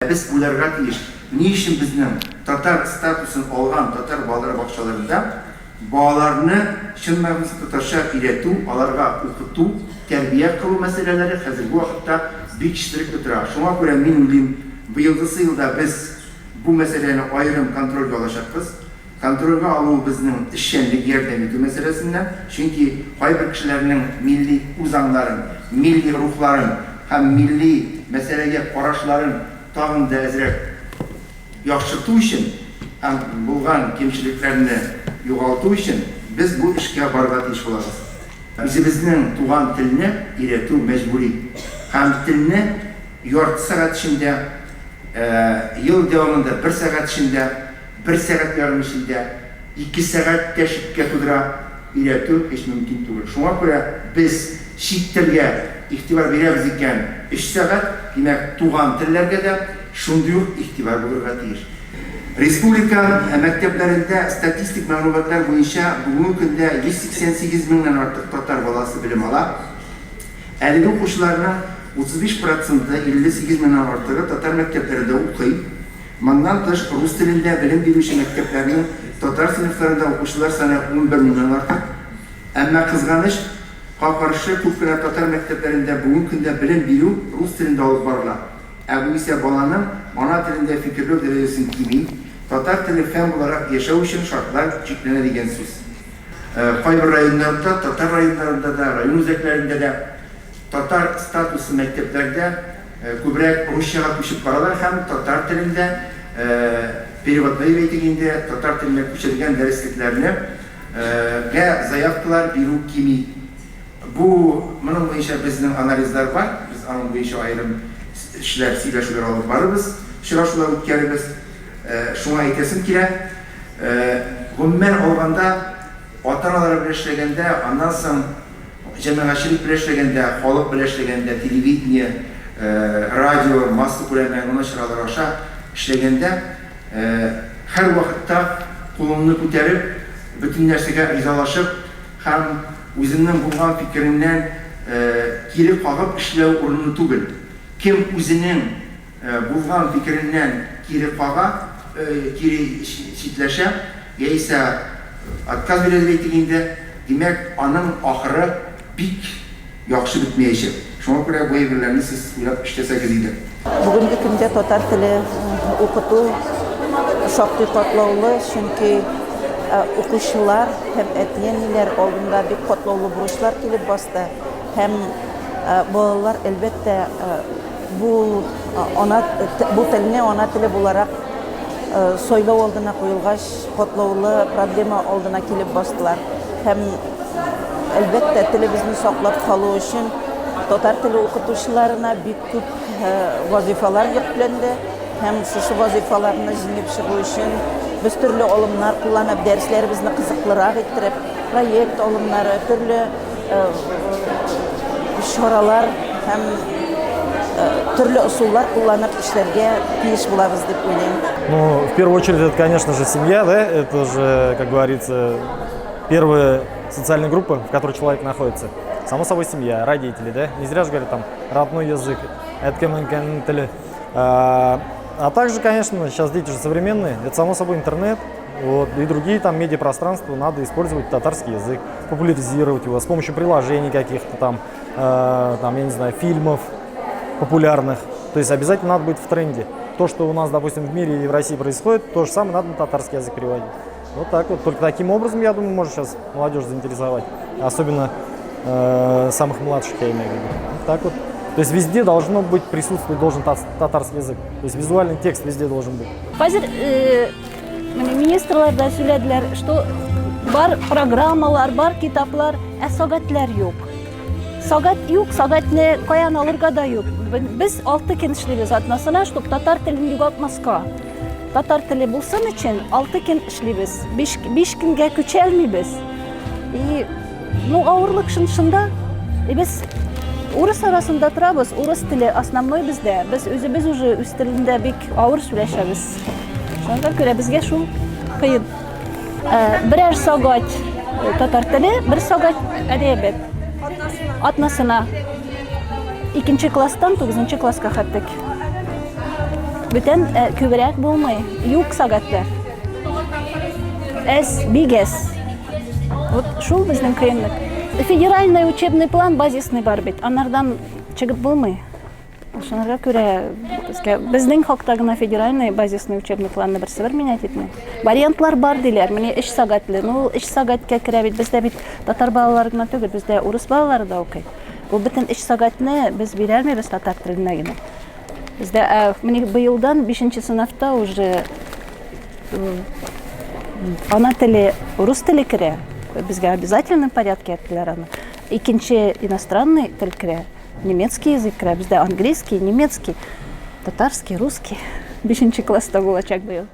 Ә без уйларга тиеш, ни өчен безнең татар статусын алган татар балалар бакчаларында балаларны чын мәгънәсендә татарча өйрәтү, аларга укыту, тәрбия кылу мәсьәләләре хәзерге вакытта бик четерекле тора. Шуңа күрә мин уйлыйм, быелгысы елда без бу мәсьәләне аерым контрольгә алачакбыз. Контрольгә алу безнең эшчәнлек ярдәм итү мәсьәләсеннән, чөнки кайбер кешеләрнең милли үзаңнарын, милли рухларын һәм милли мәсьәләгә карашларын тагын да әзрәк яхшырту өчен һәм булган кимчелекләрне югалту өчен без бу эшкә барырга тиеш булабыз. Үзебезнең туган телне өйрәтү мәҗбүри һәм телне ярты сәгать эчендә, ел дәвамында бер сәгать эчендә, Бер сәгать ярым эчендә ике сәгать тә шиккә тудыра, өйрәтү һич мөмкин түгел. Шуңа күрә без чит телгә игътибар бирәбез икән, өч сәгать, димәк, туган телләргә дә шундый ук игътибар булырга тиеш. Республика мәктәпләрендә статистик мәгълүматлар буенча бүгенге көндә 188 меңнән артык татар баласы белем ала. Әлеге укучыларның 35 проценты, 58 меңнән артыгы татар мәктәпләрендә укый. Моннан тыш, рус телендә белем бирүче мәктәпләрнең татар сыйныфларында укучылар саны 11 меңнән артык. Әмма, кызганыч ка каршы, күп кенә татар мәктәпләрендә бүгенге көндә белем бирү рус телендә алып барыла. Ә бу исә баланың ана телендә фикерләү дәрәҗәсен кими, татар теле фән буларак яшәү өчен шартлар чикләнә дигән сүз. Кайбер районнарда, татар районнарында да, район үзәкләрендә дә татар статусы мәктәпләрдә күбрәк русчага күчеп баралар һәм татар телендә переводной дип әйтик инде, татар теленә күчерелгән дәреслекләрне гә заявкалар бирү кими. Бу, моның буенча безнең анализлар бар, без аның буенча аерым эшләр, сөйләшүләр алып барырбыз, очрашулар үткәрербез. Шуңа әйтәсем килә, гомумән алганда, ата-аналар белән эшләгәндә, аннан соң Җәмәгатьчелек белән эшләгәндә, халык белән эшләгәндә, телевидение, радио, массакүләм мәгълүмат чаралары аша эшләгәндә, һәрвакытта кулыңны күтәреп, бөтен нәрсәгә ризалашып һәм үзеңнең булган фикереңнән кире кагып эшләү урынлы түгел. Кем үзенең булган фикереннән кире кага, кире читләшә, яисә отказ бирә дип әйтик инде, димәк, аның ахыры бик яхшы бетмәячәк. Шуңа күрә бу әйберләрне сез уйлап эшләсәгез иде. Бүгенге көндә татар теле укыту шактый катлаулы, чөнки укучылар һәм әти-әниләр алдында бик катлаулы бурычлар килеп басты һәм балалар, әлбәттә, Бу ана бу телне ана теле буларак сайлау алдына куелгач, катлаулы проблема алдына килеп бастылар. Һәм, әлбәттә, телебезне саклап калу өчен татар теле укытучыларына бик күп вазыйфалар йөкләнде. Һәм шушы вазыйфаларны җиңеп чыгу өчен без төрле алымнар кулланып, дәресләребезне кызыклырак иттереп, проект алымнары, төрле чаралар һәм төрле ысуллар кулланып эшләргә тиеш булабыз дип уйлыйм. Ну, в первую очередь, это, конечно же, семья, да, это же, как говорится, первая социальная группа, в которой человек находится. Само собой, семья, родители, да, не зря же говорят там родной язык, это а, а также, конечно, сейчас дети же современные, это само собой интернет, вот, и другие там медиапространства надо использовать татарский язык, популяризировать его с помощью приложений каких-то там, там, я не знаю, фильмов популярных. То есть обязательно надо быть в тренде. То, что у нас, допустим, в мире и в России происходит, то же самое надо на татарский язык переводить. Вот так вот. Только таким образом, я думаю, можно сейчас молодежь заинтересовать. Особенно самых младших, я имею в виду. Вот так вот. То есть везде должно быть присутствовать должен татарский язык. То есть визуальный текст везде должен быть. Хәзер менә министрлар да сөйләделәр, что бар программалар, бар китаплар, ә сәгатьләр юк. Сәгать юк, сәгатьне каян алырга да юк. Без 6 көн эшлибез атнасына, чтобы татар телен югалтмаска. Татар теле булсын өчен 6 көн эшлибез. 5 5 көнгә күчәлмибез. И ну авырлык шунда. И без урыс арасында торабыз, урыс теле основной бездә. Без үзебез уже үз телендә бик авыр сөйләшәбез. Шуңа күрә безгә шул кыен. Берәр сәгать татар теле, бер сәгать әдәбият. Атнасына. Икенче класстан тугызынчы класска хәттек. Бүтән э, күбрәк булмый. Юк сәгатьләр. Әз, бик әз. Вот шул безнең кыенлык. Федеральный учебный план базисный бар бит. Анардан чыгып булмый. Шуңарга күрә безгә безнең хакта гына федеральный базисный учебный планны берсе бер менять итми. Вариантлар бар диләр. Менә 3 сәгатьле. Ну, ул 3 сәгатькә керә бит. Бездә бит татар балалары гына түгел, бездә урыс балалары да укый. Бу бөтен 3 сәгатьне без бирә алмыйбыз татар теленә генә. Бездә ә, менә быелдан 5 сыйныфта уже ана теле, рус теле керә. Безгә обязательном порядке әйттеләр аны. Икенче иностранный тел керә. Немецкий язык керә. Бездә английский, немецкий, татарский, русский. Бишенче класста булачак быел.